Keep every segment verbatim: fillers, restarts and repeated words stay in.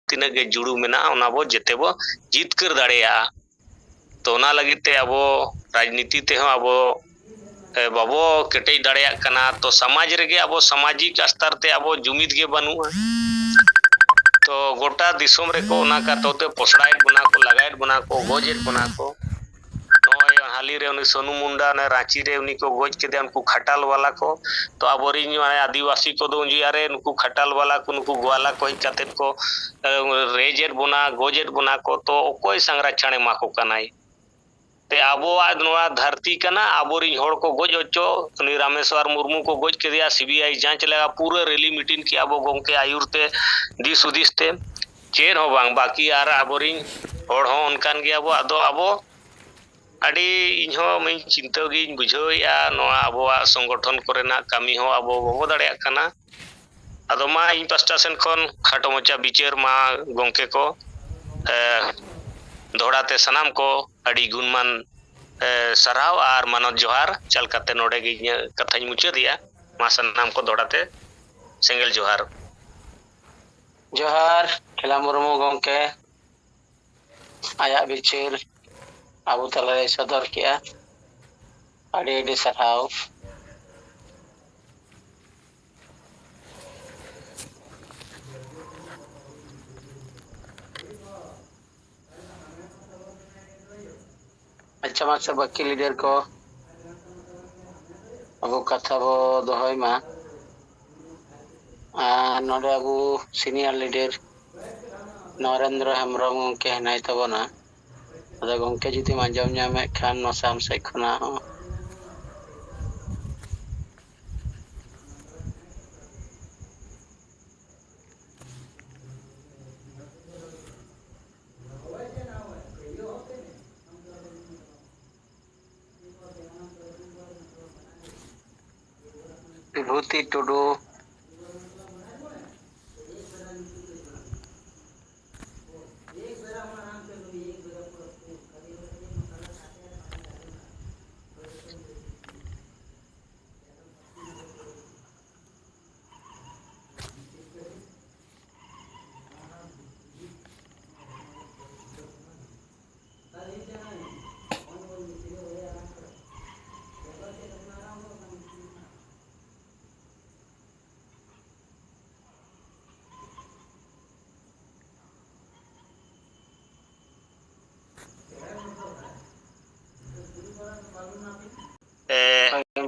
ᱛᱤᱱᱟᱹᱜ ᱜᱮ ᱡᱩᱲᱩ ᱢᱮᱱᱟᱜᱼᱟ, ᱚᱱᱟ ᱵᱚ ᱡᱮᱛᱮ ᱵᱚ ᱡᱤᱛᱠᱟᱹᱨ ᱫᱟᱲᱮᱭᱟᱜᱼᱟ᱾ ᱛᱚ ᱚᱱᱟ ᱞᱟᱹᱜᱤᱫ ᱛᱮ ᱟᱵᱚ ᱨᱟᱡᱽᱱᱤᱛᱤ ᱛᱮᱦᱚᱸ ᱟᱵᱚ, ᱮ, ᱵᱟᱵᱚ ᱠᱮᱴᱮᱡ ᱫᱟᱲᱮᱭᱟᱜ ᱠᱟᱱᱟ, ᱛᱚ ᱥᱚᱢᱟᱡᱽ ᱨᱮᱜᱮ ᱟᱵᱚ ᱥᱟᱢᱟᱡᱤᱠ ᱟᱥᱛᱟᱨ ᱛᱮ ᱟᱵᱚ ᱡᱩᱢᱤᱫ ᱜᱮ ᱵᱟᱹᱱᱩᱜᱼᱟ᱾ ᱛᱚ ᱜᱚᱴᱟ ᱫᱤᱥᱚᱢ ᱨᱮᱠᱚ ᱚᱱᱟ ᱠᱟᱛᱚ ᱛᱮ ᱯᱚᱥᱲᱟᱭᱮᱫ ᱵᱚᱱᱟ ᱠᱚ, ᱞᱟᱜᱟᱭᱮᱫ ᱵᱚᱱᱟ ᱠᱚ, ᱜᱚᱡᱮᱫ ᱵᱚᱱᱟ ᱠᱚ᱾ ᱱᱚᱜᱼᱚᱭ ᱦᱟᱹᱞᱤ ᱨᱮ ᱩᱱᱤ ᱥᱳᱱᱩ ᱢᱩᱱᱰᱟ ᱚᱱᱮ ᱨᱟᱸᱪᱤ ᱨᱮ ᱩᱱᱤ ᱠᱚ ᱜᱚᱡ ᱠᱮᱫᱮᱭᱟ, ᱩᱱᱠᱩ ᱠᱷᱟᱴᱟᱞ ᱵᱟᱞᱟ ᱠᱚ᱾ ᱛᱚ ᱟᱵᱚᱨᱤᱱ ᱱᱚᱣᱟ ᱟᱹᱫᱤᱵᱟᱹᱥᱤ ᱠᱚᱫᱚ ᱩᱱ ᱡᱚᱦᱚᱜ ᱨᱮ ᱱᱩᱠᱩ ᱠᱷᱟᱴᱟᱞ ᱵᱟᱞᱟ ᱠᱚ, ᱱᱩᱠᱩ ᱜᱚᱣᱟᱞᱟ ᱠᱚ ᱦᱮᱡ ᱠᱟᱛᱮᱫ ᱠᱚ, ᱮ, ᱨᱮᱡᱮᱫ ᱵᱚᱱᱟ, ᱜᱚᱡᱮᱫ ᱵᱚᱱᱟ ᱠᱚ᱾ ᱛᱚ ᱚᱠᱚᱭ ᱥᱚᱝᱨᱚᱠᱷᱚᱱ ᱮᱢᱟ ᱠᱚ ᱠᱟᱱᱟᱭ? ᱛᱮ ᱟᱵᱚᱣᱟᱜ ᱱᱚᱣᱟ ᱫᱷᱟᱹᱨᱛᱤ ᱠᱟᱱᱟ, ᱟᱵᱚᱨᱤᱱ ᱦᱚᱲ ᱠᱚ ᱜᱚᱡ ᱦᱚᱪᱚ, ᱩᱱᱤ ᱨᱟᱢᱮᱥᱣᱟᱨ ᱢᱩᱨᱢᱩ ᱠᱚ ᱜᱚᱡ ᱠᱮᱫᱮᱭᱟ, ᱥᱤ ᱵᱤ ᱟᱭ ᱡᱟᱸᱪ ᱞᱮᱜᱟ, ᱯᱩᱨᱟᱹ ᱨᱮᱞᱤ ᱢᱤᱴᱤᱝ ᱠᱮᱜᱼᱟ ᱵᱚ ᱜᱚᱢᱠᱮ ᱟᱹᱭᱩᱨ ᱛᱮ, ᱫᱤᱥ ᱦᱩᱫᱤᱥ ᱛᱮ᱾ ᱪᱮᱫ ᱦᱚᱸ ᱵᱟᱝ ᱵᱟᱹᱠᱤ, ᱟᱨ ᱟᱵᱚᱨᱤᱱ ᱦᱚᱲ ᱦᱚᱸ ᱚᱱᱠᱟᱱ ᱜᱮᱭᱟ ᱵᱚ᱾ ᱟᱫᱚ ᱟᱵᱚ ᱟᱹᱰᱤ, ᱤᱧᱦᱚᱸ ᱢᱟᱧ ᱪᱤᱱᱛᱟᱹ ᱜᱤᱧ ᱵᱩᱡᱷᱟᱹᱣᱮᱫᱼᱟ, ᱱᱚᱣᱟ ᱟᱵᱚᱣᱟᱜ ᱥᱚᱝᱜᱚᱴᱷᱚᱱ ᱠᱚᱨᱮᱱᱟᱜ ᱠᱟᱹᱢᱤ ᱦᱚᱸ ᱟᱵᱚ ᱵᱟᱵᱚ ᱫᱟᱲᱮᱭᱟᱜ ᱠᱟᱱᱟ᱾ ᱟᱫᱚ ᱢᱟ ᱤᱧ ᱯᱟᱥᱴᱟ ᱥᱮᱱ ᱠᱷᱚᱱ ᱠᱷᱟᱴᱚ ᱢᱟᱪᱷᱟ ᱵᱤᱪᱟᱹᱨ ᱢᱟ ᱜᱚᱢᱠᱮ ᱠᱚ, ᱮ, ᱫᱚᱦᱲᱟ ᱛᱮ ᱥᱟᱱᱟᱢ ᱠᱚ ᱟᱹᱰᱤ ᱜᱩᱱᱢᱟᱱ, ᱮ, ᱥᱟᱨᱦᱟᱣ ᱟᱨ ᱢᱟᱱᱚᱛ ᱡᱚᱦᱟᱨ ᱪᱟᱞ ᱠᱟᱛᱮ ᱱᱚᱰᱮ ᱜᱮ ᱤᱧᱟᱹᱜ ᱠᱟᱛᱷᱟᱧ ᱢᱩᱪᱟᱹᱫᱮᱜᱼᱟ᱾ ᱢᱟ ᱥᱟᱱᱟᱢ ᱠᱚ ᱫᱚᱦᱲᱟ ᱛᱮ ᱥᱮᱸᱜᱮᱞ ᱡᱚᱦᱟᱨ᱾ ᱡᱚᱦᱟᱨ ᱴᱷᱮᱞᱟ ᱢᱩᱨᱢᱩ ᱜᱚᱢᱠᱮ, ᱟᱭᱟᱜ ᱵᱤᱪᱟᱹᱨ ᱟᱵᱚ ᱛᱟᱞᱟᱨᱮᱭ ᱥᱚᱫᱚᱨ ᱠᱮᱜᱼᱟ᱾ ᱟᱹᱰᱤ ᱟᱹᱰᱤ ᱥᱟᱨᱦᱟᱣ᱾ ᱟᱪᱪᱷᱟ, ᱢᱟᱥᱮ ᱵᱟᱹᱠᱤ ᱞᱤᱰᱟᱨ ᱠᱚ, ᱟᱵᱚ ᱠᱟᱛᱷᱟ ᱵᱚ ᱫᱚᱦᱚᱭ ᱢᱟ᱾ ᱟᱨ ᱱᱚᱰᱮ ᱟᱵᱚ ᱥᱤᱱᱤᱭᱟᱨ ᱞᱤᱰᱟᱨ ᱱᱚᱨᱮᱱᱫᱨᱚ ᱦᱮᱢᱵᱨᱚᱢ ᱜᱚᱢᱠᱮ ᱦᱮᱱᱟᱭ ᱛᱟᱵᱚᱱᱟ᱾ ᱟᱫᱚ ᱜᱚᱢᱠᱮ ᱡᱩᱫᱤᱢ ᱟᱸᱡᱚᱢ ᱧᱟᱢᱮᱫ ᱠᱷᱟᱱ, ᱢᱟᱥᱮ ᱟᱢ ᱥᱮᱫ ᱠᱷᱚᱱᱟᱜ ᱦᱚᱸ᱾ ᱵᱤᱵᱷᱩᱛᱤ ᱴᱩᱰᱩ᱾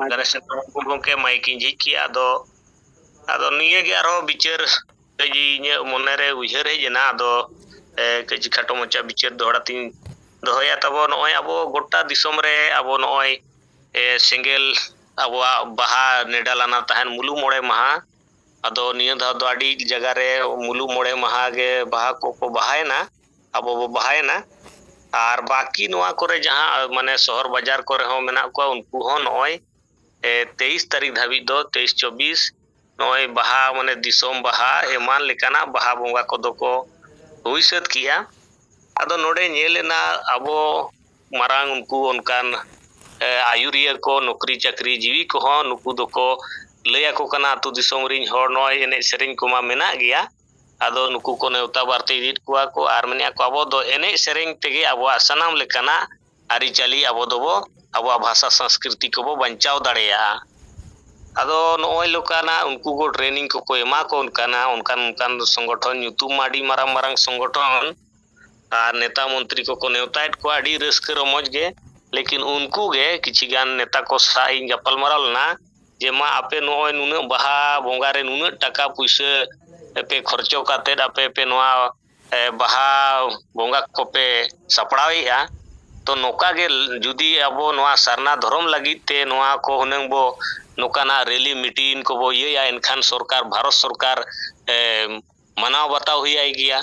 ᱜᱟᱱᱮᱥ ᱦᱮᱢᱵᱨᱚᱢ ᱜᱚᱢᱠᱮ ᱢᱟᱭᱤᱠ ᱤᱧ ᱡᱷᱤᱡ ᱠᱮᱜᱼᱟ᱾ ᱟᱫᱚ ᱟᱫᱚ ᱱᱤᱭᱟᱹ ᱜᱮ ᱟᱨᱦᱚᱸ ᱵᱤᱪᱟᱹᱨ ᱠᱟᱹᱡ ᱤᱧᱟᱹᱜ ᱢᱚᱱᱮᱨᱮ ᱩᱭᱦᱟᱹᱨ ᱦᱮᱡ ᱮᱱᱟ᱾ ᱟᱫᱚ ᱮ, ᱠᱟᱹᱡ ᱠᱷᱟᱴᱚ ᱢᱟᱪᱷᱟ ᱵᱤᱪᱟᱹᱨ ᱫᱚᱦᱲᱟ ᱛᱤᱧ ᱫᱚᱦᱚᱭᱟ᱾ ᱛᱟᱵᱚ ᱱᱚᱜᱼᱚᱭ ᱟᱵᱚ ᱜᱚᱴᱟ ᱫᱤᱥᱚᱢ ᱨᱮ ᱟᱵᱚ ᱱᱚᱜᱼᱚᱭ ᱮ, ᱥᱮᱸᱜᱮᱞ ᱟᱵᱚᱣᱟᱜ ᱵᱟᱦᱟ ᱱᱮᱰᱟ ᱞᱟᱱᱟ ᱛᱟᱦᱮᱱ ᱢᱩᱞᱩᱜ ᱢᱚᱬᱮ ᱢᱟᱦᱟ᱾ ᱟᱫᱚ ᱱᱤᱭᱟᱹ ᱫᱷᱟᱣ ᱫᱚ ᱟᱹᱰᱤ ᱡᱟᱭᱜᱟ ᱨᱮ ᱢᱩᱞᱩᱜ ᱢᱚᱬᱮ ᱢᱟᱦᱟ ᱜᱮ ᱵᱟᱦᱟ ᱠᱚᱠᱚ ᱵᱟᱦᱟᱭᱮᱱᱟ, ᱟᱵᱚ ᱵᱚ ᱵᱟᱦᱟᱭᱮᱱᱟ᱾ ᱟᱨ ᱵᱟᱹᱠᱤ ᱱᱚᱣᱟ ᱠᱚᱨᱮ ᱡᱟᱦᱟᱸ ᱢᱟᱱᱮ ᱥᱚᱦᱚᱨ ᱵᱟᱡᱟᱨ ᱠᱚᱨᱮ ᱦᱚᱸ ᱢᱮᱱᱟᱜ ᱠᱚᱣᱟ, ᱩᱱᱠᱩ ᱦᱚᱸ ᱱᱚᱜᱼᱚᱭ ᱮ, ᱛᱮᱭᱤᱥ ᱛᱟᱹᱨᱤᱠᱷ ᱫᱷᱟᱹᱵᱤᱡ ᱫᱚ, ᱛᱮᱭᱤᱥ ᱪᱚᱵᱵᱤᱥ, ᱱᱚᱜᱼᱚᱭ ᱵᱟᱦᱟ, ᱢᱟᱱᱮ ᱫᱤᱥᱚᱢ ᱵᱟᱦᱟ ᱮᱢᱟᱱ ᱞᱮᱠᱟᱱᱟᱜ ᱵᱟᱦᱟ ᱵᱚᱸᱜᱟ ᱠᱚᱫᱚ ᱠᱚ ᱦᱩᱭ ᱥᱟᱹᱛ ᱠᱮᱜᱼᱟ᱾ ᱟᱫᱚ ᱱᱚᱰᱮ ᱧᱮᱞ ᱮᱱᱟ, ᱟᱵᱚ ᱢᱟᱨᱟᱝ ᱩᱱᱠᱩ ᱚᱱᱠᱟᱱ ᱮ, ᱟᱹᱭᱩᱨᱤᱭᱟᱹ ᱠᱚ, ᱱᱚᱠᱨᱤ ᱪᱟᱹᱠᱨᱤ ᱡᱤᱣᱤ ᱠᱚᱦᱚᱸ ᱱᱩᱠᱩ ᱫᱚᱠᱚ ᱞᱟᱹᱭ ᱟᱠᱚ ᱠᱟᱱᱟ, ᱟᱹᱛᱩ ᱫᱤᱥᱚᱢ ᱨᱤᱱ ᱦᱚᱲ ᱱᱚᱜᱼᱚᱭ ᱮᱱᱮᱡ ᱥᱮᱨᱮᱧ ᱠᱚᱢᱟ ᱢᱮᱱᱟᱜ ᱜᱮᱭᱟ᱾ ᱟᱫᱚ ᱱᱩᱠᱩ ᱠᱚ ᱱᱮᱣᱛᱟ ᱵᱟᱨᱛᱮ ᱤᱫᱤᱭᱮᱫ ᱠᱚᱣᱟ ᱠᱚ ᱟᱨ ᱢᱮᱱᱮᱫᱼᱟ ᱠᱚ, ᱟᱵᱚ ᱫᱚ ᱮᱱᱮᱡ ᱥᱮᱨᱮᱧ ᱛᱮᱜᱮ ᱟᱵᱚᱣᱟᱜ ᱥᱟᱱᱟᱢ ᱞᱮᱠᱟᱱᱟᱜ ᱟᱹᱨᱤᱪᱟᱹᱞᱤ ᱟᱵᱚ ᱫᱚᱵᱚ, ᱟᱵᱚᱣᱟᱜ ᱵᱷᱟᱥᱟ ᱥᱚᱝᱥᱠᱨᱤᱛᱤ ᱠᱚᱵᱚ ᱵᱟᱧᱪᱟᱣ ᱫᱟᱲᱮᱭᱟᱜᱼᱟ᱾ ᱟᱫᱚ ᱱᱚᱜᱼᱚᱭ ᱞᱮᱠᱟᱱᱟᱜ ᱩᱱᱠᱩ ᱠᱚ ᱴᱨᱮᱱᱤᱝ ᱠᱚᱠᱚ ᱮᱢᱟ ᱠᱚ ᱠᱟᱱᱟ, ᱚᱱᱠᱟᱱ ᱚᱱᱠᱟᱱ ᱥᱚᱝᱜᱚᱴᱷᱚᱱ, ᱧᱩᱛᱩᱢ ᱢᱟ ᱟᱹᱰᱤ ᱢᱟᱨᱟᱝ ᱢᱟᱨᱟᱝ ᱥᱚᱝᱜᱚᱴᱷᱚᱱ, ᱟᱨ ᱱᱮᱛᱟ ᱢᱚᱱᱛᱨᱤ ᱠᱚᱠᱚ ᱱᱮᱣᱛᱟᱭᱮᱫ ᱠᱚᱣᱟ, ᱟᱹᱰᱤ ᱨᱟᱹᱥᱠᱟᱹ ᱨᱚᱢᱚᱡᱽ ᱜᱮ᱾ ᱞᱮᱠᱤᱱ ᱩᱱᱠᱩ ᱜᱮ ᱠᱤᱪᱷᱤ ᱜᱟᱱ ᱱᱮᱛᱟ ᱠᱚ ᱥᱟᱶ ᱤᱧ ᱜᱟᱯᱟᱞᱢᱟᱨᱟᱣ ᱞᱮᱱᱟ, ᱡᱮ ᱢᱟ ᱟᱯᱮ ᱱᱚᱜᱼᱚᱭ ᱱᱩᱱᱟᱹᱜ ᱵᱟᱦᱟ ᱵᱚᱸᱜᱟ ᱨᱮ ᱱᱩᱱᱟᱹᱜ ᱴᱟᱠᱟ ᱯᱩᱭᱥᱟᱹ ᱯᱮ ᱠᱷᱚᱨᱪᱚ ᱠᱟᱛᱮᱫ ᱟᱯᱮ ᱯᱮ ᱱᱚᱣᱟ, ᱮ, ᱵᱟᱦᱟ ᱵᱚᱸᱜᱟ ᱠᱚᱯᱮ ᱥᱟᱯᱲᱟᱣᱮᱫᱼᱟ, ᱛᱚ ᱱᱚᱝᱠᱟ ᱜᱮ ᱡᱩᱫᱤ ᱟᱵᱚ ᱱᱚᱣᱟ ᱥᱟᱨᱱᱟ ᱫᱷᱚᱨᱚᱢ ᱞᱟᱹᱜᱤᱫ ᱛᱮ ᱱᱚᱣᱟ ᱠᱚ ᱦᱩᱱᱟᱹᱝ ᱵᱚ ᱱᱚᱝᱠᱟᱱᱟᱜ ᱨᱮᱞᱤ ᱢᱤᱴᱤᱝ ᱠᱚᱵᱚ ᱤᱭᱟᱹᱭᱟ, ᱮᱱᱠᱷᱟᱱ ᱥᱚᱨᱠᱟᱨ, ᱵᱷᱟᱨᱚᱛ ᱥᱚᱨᱠᱟᱨ, ᱮ, ᱢᱟᱱᱟᱣ ᱵᱟᱛᱟᱣ ᱦᱩᱭ ᱟᱭ ᱜᱮᱭᱟ᱾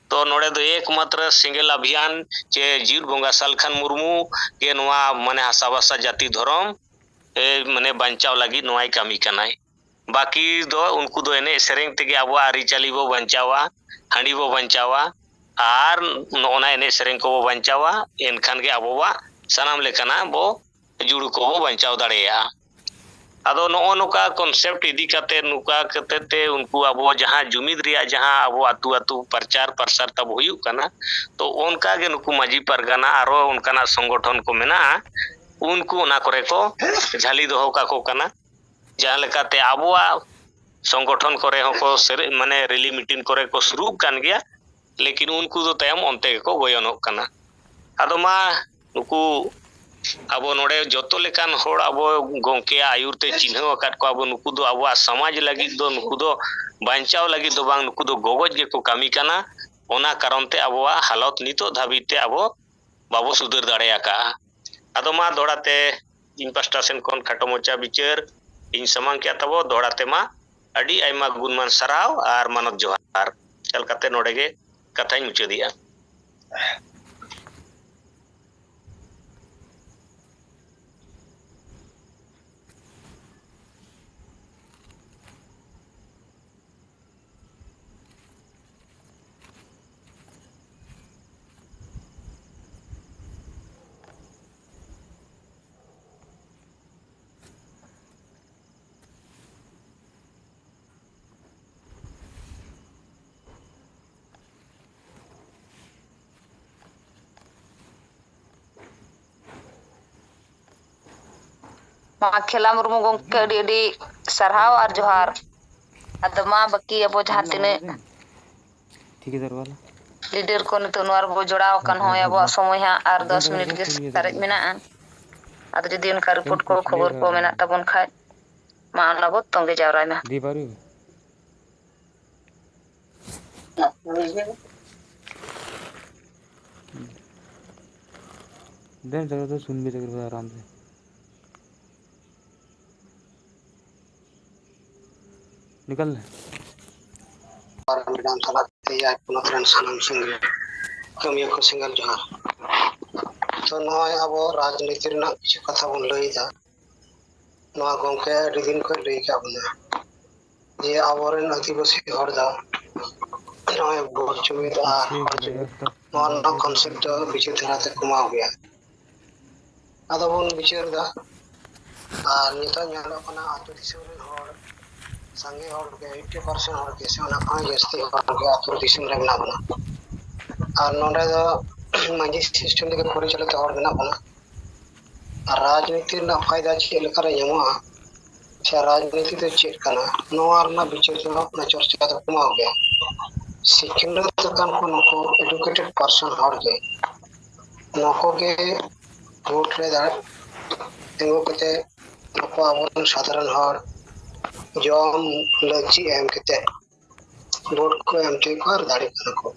ᱛᱚ ᱱᱚᱰᱮ ᱫᱚ ᱮᱠᱢᱟᱛᱨᱚ ᱥᱮᱸᱜᱮᱞ ᱟᱵᱷᱤᱭᱟᱱ ᱪᱮ ᱡᱤᱣᱤᱫ ᱵᱚᱸᱜᱟ ᱥᱟᱞᱠᱷᱟᱱ ᱢᱩᱨᱢᱩ ᱜᱮ ᱱᱚᱣᱟ ᱢᱟᱱᱮ ᱦᱟᱥᱟ ᱵᱷᱟᱥᱟ ᱡᱟᱹᱛᱤ ᱫᱷᱚᱨᱚᱢ ᱮ, ᱢᱟᱱᱮ ᱵᱟᱧᱪᱟᱣ ᱞᱟᱹᱜᱤᱫ ᱱᱚᱣᱟᱭ ᱠᱟᱹᱢᱤ ᱠᱟᱱᱟᱭ᱾ ᱵᱟᱹᱠᱤ ᱫᱚ ᱩᱱᱠᱩ ᱫᱚ ᱮᱱᱮᱡ ᱥᱮᱨᱮᱧ ᱛᱮᱜᱮ ᱟᱵᱚᱣᱟᱜ ᱟᱹᱨᱤᱪᱟᱹᱞᱤ ᱵᱚ ᱵᱟᱧᱪᱟᱣᱟ, ᱦᱟᱺᱰᱤ ᱵᱚ ᱵᱟᱧᱪᱟᱣᱟ, ᱟᱨ ᱱᱚᱜᱼᱚ ᱱᱟ ᱮᱱᱮᱡ ᱥᱮᱨᱮᱧ ᱠᱚᱵᱚ ᱵᱟᱧᱪᱟᱣᱟ, ᱮᱱᱠᱷᱟᱱ ᱜᱮ ᱟᱵᱚᱣᱟᱜ ᱥᱟᱱᱟᱢ ᱞᱮᱠᱟᱱᱟᱜ ᱵᱚ ᱡᱩᱲᱩ ᱠᱚᱵᱚ ᱵᱟᱧᱪᱟᱣ ᱫᱟᱲᱮᱭᱟᱜᱼᱟ᱾ ᱟᱫᱚ ᱱᱚᱜᱼᱚ ᱱᱚᱝᱠᱟ ᱠᱚᱱᱥᱮᱯᱴ ᱤᱫᱤ ᱠᱟᱛᱮ, ᱱᱚᱝᱠᱟ ᱠᱟᱛᱮ ᱛᱮ ᱩᱱᱠᱩ ᱟᱵᱚ ᱡᱟᱦᱟᱸ ᱡᱩᱢᱤᱫ ᱨᱮᱭᱟᱜ ᱡᱟᱦᱟᱸ ᱟᱵᱚ ᱟᱹᱛᱩ ᱟᱹᱛᱩ ᱯᱨᱚᱪᱟᱨ ᱯᱨᱚᱥᱟᱨ ᱛᱟᱵᱚ ᱦᱩᱭᱩᱜ ᱠᱟᱱᱟ, ᱛᱚ ᱚᱱᱠᱟ ᱜᱮ ᱱᱩᱠᱩ ᱢᱟᱹᱡᱷᱤ ᱯᱟᱨᱜᱟᱱᱟ ᱟᱨᱚ ᱚᱱᱠᱟᱱᱟᱜ ᱥᱚᱝᱜᱚᱴᱷᱚᱱ ᱠᱚ ᱢᱮᱱᱟᱜᱼᱟ, ᱩᱱᱠᱩ ᱚᱱᱟ ᱠᱚᱨᱮ ᱠᱚ ᱡᱷᱟᱹᱞᱤ ᱫᱚᱦᱚ ᱠᱟᱠᱚ ᱠᱟᱱᱟ᱾ ᱡᱟᱦᱟᱸ ᱞᱮᱠᱟᱛᱮ ᱟᱵᱚᱣᱟᱜ ᱥᱚᱝᱜᱚᱴᱷᱚᱱ ᱠᱚᱨᱮ ᱦᱚᱸᱠᱚ ᱥᱮᱨᱮ-, ᱢᱟᱱᱮ ᱨᱮᱞᱤ ᱢᱤᱴᱤᱝ ᱠᱚᱨᱮ ᱠᱚ ᱥᱩᱨᱩᱜ ᱠᱟᱱ ᱜᱮᱭᱟ, ᱞᱮᱠᱤᱱ ᱩᱱᱠᱩ ᱫᱚ ᱛᱟᱭᱚᱢ ᱚᱱᱛᱮ ᱜᱮᱠᱚ ᱜᱚᱭᱚᱱᱚᱜ ᱠᱟᱱᱟ᱾ ᱟᱫᱚ ᱢᱟ ᱱᱩᱠᱩ ᱟᱵᱚ ᱱᱚᱰᱮ ᱡᱚᱛᱚ ᱞᱮᱠᱟᱱ ᱦᱚᱲ ᱟᱵᱚ ᱜᱚᱢᱠᱮᱭᱟᱜ ᱟᱹᱭᱩᱨ ᱛᱮ ᱪᱤᱱᱦᱟᱹᱣ ᱟᱠᱟᱫ ᱠᱚᱣᱟ ᱵᱚ᱾ ᱱᱩᱠᱩ ᱫᱚ ᱟᱵᱚᱣᱟᱜ ᱥᱚᱢᱟᱡᱽ ᱞᱟᱹᱜᱤᱫ ᱫᱚ, ᱱᱩᱠᱩ ᱫᱚ ᱵᱟᱧᱪᱟᱣ ᱞᱟᱹᱜᱤᱫ ᱫᱚ ᱵᱟᱝ, ᱱᱩᱠᱩ ᱫᱚ ᱜᱚᱜᱚᱡ ᱜᱮᱠᱚ ᱠᱟᱹᱢᱤ ᱠᱟᱱᱟ᱾ ᱚᱱᱟ ᱠᱟᱨᱚᱱ ᱛᱮ ᱟᱵᱚᱣᱟᱜ ᱦᱟᱞᱚᱛ ᱱᱤᱛᱚᱜ ᱫᱷᱟᱹᱵᱤᱡ ᱛᱮ ᱟᱵᱚ ᱵᱟᱵᱚ ᱥᱩᱫᱷᱟᱹᱨ ᱫᱟᱲᱮ ᱟᱠᱟᱫᱼᱟ᱾ ᱟᱫᱚ ᱢᱟ ᱫᱚᱦᱲᱟ ᱛᱮ ᱤᱧ ᱯᱟᱥᱴᱟ ᱥᱮᱱ ᱠᱷᱚᱱ ᱠᱷᱟᱴᱚ ᱢᱚᱪᱟ ᱵᱤᱪᱟᱹᱨ ᱤᱧ ᱥᱟᱢᱟᱝ ᱠᱮᱫᱼᱟ ᱛᱟᱵᱚ᱾ ᱫᱚᱦᱲᱟ ᱛᱮ ᱢᱟ ᱟᱹᱰᱤ ᱟᱭᱢᱟ ᱜᱩᱱᱢᱟᱱ ᱥᱟᱨᱦᱟᱣ ᱟᱨ ᱢᱟᱱᱚᱛ ᱡᱚᱦᱟᱨ ᱪᱟᱞ ᱠᱟᱛᱮ ᱱᱚᱰᱮ ᱜᱮ ᱠᱟᱛᱷᱟᱧ ᱢᱩᱪᱟᱹᱫᱮᱜᱼᱟ᱾ ᱢᱟ ᱠᱷᱮᱞᱟ ᱢᱩᱨᱢᱩ ᱜᱚᱢᱠᱮ, ᱟᱹᱰᱤ ᱟᱹᱰᱤ ᱥᱟᱨᱦᱟᱣ ᱟᱨ ᱡᱚᱦᱟᱨ᱾ ᱟᱫᱚ ᱢᱟ ᱵᱟᱹᱠᱤ ᱟᱵᱚ ᱡᱟᱦᱟᱸ ᱛᱤᱱᱟᱹᱜ ᱴᱷᱤᱠᱟᱹᱫᱟᱨ ᱵᱟᱞᱟ᱾ ᱞᱤᱰᱟᱨ ᱠᱚ ᱱᱤᱛᱚᱜ ᱱᱚᱣᱟ ᱨᱮᱵᱚ ᱡᱚᱲᱟᱣ ᱟᱠᱟᱱ, ᱦᱳᱭ, ᱟᱵᱚᱣᱟᱜ ᱥᱚᱢᱚᱭ ᱦᱟᱸᱜ ᱟᱨ ᱫᱚᱥ ᱢᱤᱱᱤᱴ ᱜᱮ ᱥᱟᱨᱮᱡ ᱢᱮᱱᱟᱜᱼᱟ᱾ ᱟᱫᱚ ᱡᱩᱫᱤ ᱚᱱᱠᱟ ᱨᱤᱯᱳᱨᱴ ᱠᱚ, ᱠᱷᱚᱵᱚᱨ ᱠᱚ ᱢᱮᱱᱟᱜ ᱛᱟᱵᱚᱱ ᱠᱷᱟᱡ, ᱢᱟ ᱚᱱᱟ ᱵᱚ ᱛᱚᱸᱜᱮ ᱡᱟᱣᱨᱟᱭ ᱢᱟ᱾ ᱫᱤ ᱵᱟᱨᱩ᱾ ᱫᱮᱱ ᱡᱟᱭᱜᱟ ᱫᱚ ᱥᱩᱱ ᱵᱮ ᱡᱟᱭᱜᱟ ᱨᱮ ᱟᱨᱟᱢ ᱥᱮ᱾ ᱱᱤᱠᱟᱞ ᱞᱮ᱾ ᱟᱨ ᱢᱮᱰᱟᱢ ᱥᱟᱞᱟᱜ ᱛᱮ ᱮᱭᱟᱭ ᱯᱚᱱᱚᱛ ᱨᱮᱱ ᱥᱟᱱᱟᱢ ᱥᱮᱸᱜᱮᱞ ᱠᱟᱹᱢᱤᱭᱟᱹ ᱠᱚ ᱥᱮᱸᱜᱮᱞ ᱡᱚᱦᱟᱨ᱾ ᱛᱚ, ᱱᱚᱜᱼᱚᱭ ᱟᱵᱚ ᱨᱟᱡᱽᱱᱤᱛᱤ ᱨᱮᱱᱟᱜ ᱠᱤᱪᱷᱩ ᱠᱟᱛᱷᱟ ᱵᱚᱱ ᱞᱟᱹᱭ ᱮᱫᱟ᱾ ᱱᱚᱣᱟ ᱜᱚᱢᱠᱮ ᱟᱹᱰᱤ ᱫᱤᱱ ᱠᱷᱚᱱ ᱞᱟᱹᱭ ᱟᱠᱟᱫ ᱵᱚᱱᱟ ᱡᱮ ᱟᱵᱚᱨᱮᱱ ᱟᱹᱫᱤᱵᱟᱹᱥᱤ ᱦᱚᱲ ᱫᱚ ᱱᱚᱜᱼᱚᱭ ᱵᱷᱳᱴ ᱡᱩᱢᱤᱫ ᱟᱨ ᱦᱚᱲ ᱡᱩᱢᱤᱫ, ᱱᱚᱣᱟ ᱨᱮᱱᱟᱜ ᱠᱚᱱᱥᱮᱯᱴ ᱫᱚ ᱵᱤᱪᱟᱹᱨ ᱫᱷᱟᱨᱟ ᱛᱮ ᱠᱚᱢᱟᱣ ᱜᱮᱭᱟ᱾ ᱟᱫᱚ ᱵᱚᱱ ᱵᱤᱪᱟᱹᱨ ᱮᱫᱟ᱾ ᱟᱨ ᱱᱤᱛᱚᱜ ᱧᱮᱞᱚᱜ ᱠᱟᱱᱟ, ᱟᱹᱛᱩ ᱫᱤᱥᱚᱢ ᱨᱮᱱ ᱦᱚᱲ, ᱥᱟᱸᱜᱮ ᱦᱚᱲ ᱜᱮ, ᱮᱭᱤᱴᱤ ᱯᱟᱨᱥᱮᱱᱴ ᱦᱚᱲ ᱜᱮ, ᱥᱮ ᱚᱱᱟ ᱠᱷᱚᱱ ᱡᱟᱹᱥᱛᱤ ᱦᱚᱲ ᱜᱮ ᱟᱹᱛᱩ ᱫᱤᱥᱚᱢ ᱨᱮ ᱢᱮᱱᱟᱜ ᱵᱚᱱᱟ᱾ ᱟᱨ ᱱᱚᱰᱮ ᱫᱚ ᱢᱟᱹᱡᱷᱤ ᱥᱤᱥᱴᱮᱢ ᱛᱮᱜᱮ ᱯᱚᱨᱤᱪᱟᱞᱤᱛ ᱦᱚᱲ ᱢᱮᱱᱟᱜ ᱵᱚᱱᱟ᱾ ᱟᱨ ᱨᱟᱡᱽᱱᱤᱛᱤ ᱨᱮᱱᱟᱜ ᱯᱷᱟᱭᱫᱟ ᱪᱮᱫ ᱞᱮᱠᱟᱨᱮ ᱧᱟᱢᱚᱜᱼᱟ, ᱥᱮ ᱨᱟᱡᱽᱱᱤᱛᱤ ᱫᱚ ᱪᱮᱫ ᱠᱟᱱᱟ, ᱱᱚᱣᱟ ᱨᱮᱱᱟᱜ ᱵᱤᱪᱟᱹᱨ ᱫᱚ, ᱚᱱᱟ ᱪᱚᱨᱪᱟ ᱫᱚ ᱠᱚᱢᱟᱣ ᱜᱮᱭᱟ᱾ ᱥᱤᱠᱷᱱᱟᱹᱛ ᱟᱠᱟᱱ ᱠᱚ ᱱᱩᱠᱩ ᱮᱰᱩᱠᱮᱴᱮᱰ ᱯᱟᱨᱥᱚᱱ ᱦᱚᱲ ᱜᱮ, ᱱᱩᱠᱩ ᱜᱮ ᱵᱷᱳᱴ ᱨᱮ ᱫᱟᱲᱮ ᱛᱤᱸᱜᱩ ᱠᱟᱛᱮ ᱱᱩᱠᱩ ᱟᱵᱚᱨᱮᱱ ᱥᱟᱫᱷᱟᱨᱚᱱ ᱦᱚᱲ ᱡᱚᱢ ᱞᱟᱹᱪᱤ ᱮᱢ ᱠᱟᱛᱮ ᱵᱷᱳᱴ ᱠᱚ ᱮᱢ ᱦᱚᱪᱚᱭᱮᱫ ᱠᱚᱣᱟ ᱟᱨ ᱫᱟᱲᱮᱜ ᱠᱟᱱᱟ ᱠᱚ᱾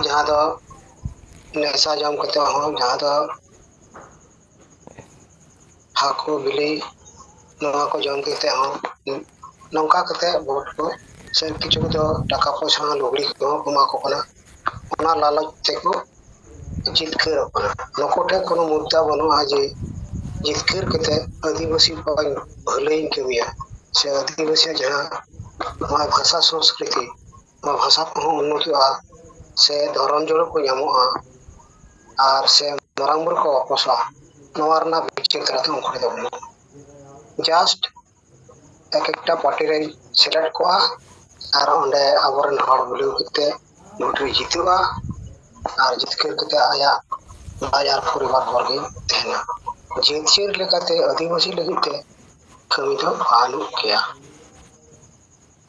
ᱡᱟᱦᱟᱸ ᱫᱚ ᱱᱮᱥᱟ ᱡᱚᱢ ᱠᱟᱛᱮ ᱦᱚᱸ, ᱡᱟᱦᱟᱸ ᱫᱚ ᱦᱟᱹᱠᱩ ᱵᱤᱞᱤ ᱱᱚᱣᱟ ᱠᱚ ᱡᱚᱢ ᱠᱟᱛᱮ ᱦᱚᱸ, ᱱᱚᱝᱠᱟ ᱠᱟᱛᱮ ᱵᱷᱳᱴ ᱠᱚ, ᱥᱮ ᱠᱤᱪᱷᱩ ᱫᱚ ᱴᱟᱠᱟ ᱯᱚᱭᱥᱟ ᱦᱚᱸ ᱞᱩᱜᱽᱲᱤ ᱠᱚᱦᱚᱸ ᱠᱚ ᱮᱢᱟ ᱠᱚ ᱠᱟᱱᱟ᱾ ᱚᱱᱟ ᱞᱟᱞᱚᱪ ᱛᱮᱠᱚ ᱡᱤᱛᱠᱟᱹᱨᱚᱜ ᱠᱟᱱᱟ᱾ ᱱᱩᱠᱩ ᱴᱷᱮᱱ ᱠᱳᱱᱳ ᱢᱩᱫᱽᱫᱟ ᱵᱟᱹᱱᱩᱜᱼᱟ ᱡᱮ ᱡᱤᱛᱠᱟᱹᱨ ᱠᱟᱛᱮ ᱟᱹᱫᱤᱵᱟᱹᱥᱤ ᱠᱚᱣᱟᱜ ᱵᱷᱟᱹᱞᱟᱹᱭᱤᱧ ᱠᱟᱹᱢᱤᱭᱟ, ᱥᱮ ᱟᱹᱫᱤᱵᱟᱹᱥᱤᱭᱟᱜ ᱡᱟᱦᱟᱸ ᱱᱚᱣᱟ ᱵᱷᱟᱥᱟ ᱥᱚᱝᱥᱠᱨᱤᱛᱤ, ᱱᱚᱣᱟ ᱵᱷᱟᱥᱟ ᱠᱚᱦᱚᱸ ᱩᱱᱱᱚᱛᱤᱜᱼᱟ, ᱥᱮ ᱫᱷᱚᱨᱚᱢ ᱡᱳᱲᱳ ᱠᱚ ᱧᱟᱢᱚᱜᱼᱟ, ᱟᱨ ᱥᱮ ᱢᱟᱨᱟᱝ ᱵᱩᱨᱩ ᱠᱚ ᱵᱟᱠᱚᱥᱟ, ᱱᱚᱣᱟ ᱨᱮᱱᱟᱜ ᱵᱤᱪᱟᱹᱨ ᱫᱷᱟᱨᱟ ᱫᱚ ᱩᱱᱠᱩ ᱴᱷᱮᱱ ᱫᱚ ᱵᱟᱹᱱᱩᱜᱼᱟ᱾ ᱡᱟᱥᱴ ᱮᱠ ᱮᱠᱴᱟ ᱯᱟᱨᱴᱤ ᱨᱮᱧ ᱥᱮᱞᱮᱫ ᱠᱚᱜᱼᱟ ᱟᱨ ᱚᱸᱰᱮ ᱟᱵᱚᱨᱮᱱ ᱦᱚᱲ ᱵᱩᱞᱟᱹᱣ ᱠᱟᱛᱮ ᱵᱷᱳᱴ ᱨᱮ ᱡᱤᱛᱟᱹᱜᱼᱟ ᱟᱨ ᱡᱤᱛᱠᱟᱹᱨ ᱠᱟᱛᱮ ᱟᱭᱟᱜ ᱞᱟᱡ ᱟᱨ ᱯᱚᱨᱤᱵᱟᱨ ᱦᱚᱲ ᱜᱮ ᱛᱟᱦᱮᱱᱟ᱾ ᱡᱟᱹᱛᱤᱭᱟᱹᱨᱤ ᱞᱮᱠᱟᱛᱮ ᱟᱹᱫᱤᱵᱟᱹᱥᱤ ᱞᱟᱹᱜᱤᱫ ᱛᱮ ᱠᱟᱹᱢᱤ ᱫᱚ ᱵᱟᱹᱱᱩᱜ ᱜᱮᱭᱟ᱾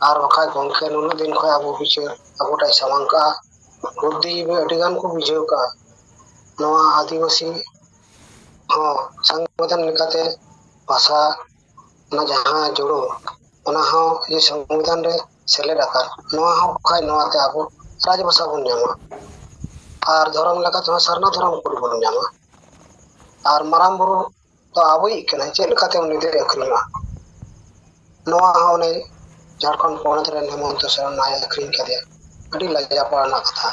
ᱟᱨ ᱵᱟᱠᱷᱟᱡ ᱜᱚᱢᱠᱮ, ᱱᱩᱱᱟᱹᱜ ᱫᱤᱱ ᱠᱷᱚᱱ ᱟᱵᱚ ᱵᱤᱪᱟᱹᱨ ᱟᱵᱚ ᱴᱷᱮᱱ ᱥᱟᱢᱟᱝ ᱠᱟᱜᱼᱟ, ᱵᱩᱫᱽᱫᱷᱤᱡᱤᱵᱤ ᱟᱹᱰᱤ ᱜᱟᱱ ᱠᱚ ᱵᱩᱡᱷᱟᱹᱣ ᱠᱟᱜᱼᱟ᱾ ᱱᱚᱣᱟ ᱟᱹᱫᱤᱵᱟᱹᱥᱤ ᱦᱚᱸ ᱥᱚᱝᱵᱤᱫᱷᱟᱱ ᱞᱮᱠᱟᱛᱮ ᱵᱷᱟᱥᱟ ᱚᱱᱟ ᱡᱟᱦᱟᱸ ᱡᱳᱲᱳ, ᱚᱱᱟ ᱦᱚᱸ ᱡᱩᱫᱤ ᱥᱚᱝᱵᱤᱫᱷᱟᱱ ᱨᱮ ᱥᱮᱞᱮᱫ ᱟᱠᱟᱱ, ᱱᱚᱣᱟ ᱦᱚᱸ ᱠᱷᱟᱡ ᱱᱚᱣᱟ ᱛᱮ ᱟᱵᱚ ᱨᱟᱡᱽ ᱵᱷᱟᱥᱟ ᱵᱚᱱ ᱧᱟᱢᱟ᱾ ᱟᱨ ᱫᱷᱚᱨᱚᱢ ᱞᱮᱠᱟ ᱛᱮᱦᱚᱸ ᱥᱟᱨᱱᱟ ᱫᱷᱚᱨᱚᱢ ᱠᱳᱰ ᱵᱚᱱ ᱧᱟᱢᱟ᱾ ᱟᱨ ᱢᱟᱨᱟᱝ ᱵᱩᱨᱩ ᱫᱚ ᱟᱵᱚᱭᱤᱡ ᱠᱟᱱᱟᱭ, ᱪᱮᱫ ᱞᱮᱠᱟᱛᱮ ᱩᱱᱤ ᱫᱚᱭ ᱟᱹᱠᱷᱨᱤᱧᱚᱜᱼᱟ? ᱱᱚᱣᱟ ᱦᱚᱸ ᱚᱱᱮ ᱡᱷᱟᱲᱠᱷᱚᱸᱰ ᱯᱚᱱᱚᱛ ᱨᱮᱱ ᱦᱮᱢᱚᱱᱛᱚ ᱥᱚᱨᱮᱱ ᱱᱚᱣᱟᱭ ᱟᱹᱠᱷᱨᱤᱧ ᱠᱮᱫᱮᱭᱟ᱾ ᱟᱹᱰᱤ ᱞᱟᱡᱟᱯᱟᱲᱟ ᱨᱮᱱᱟᱜ ᱠᱟᱛᱷᱟ᱾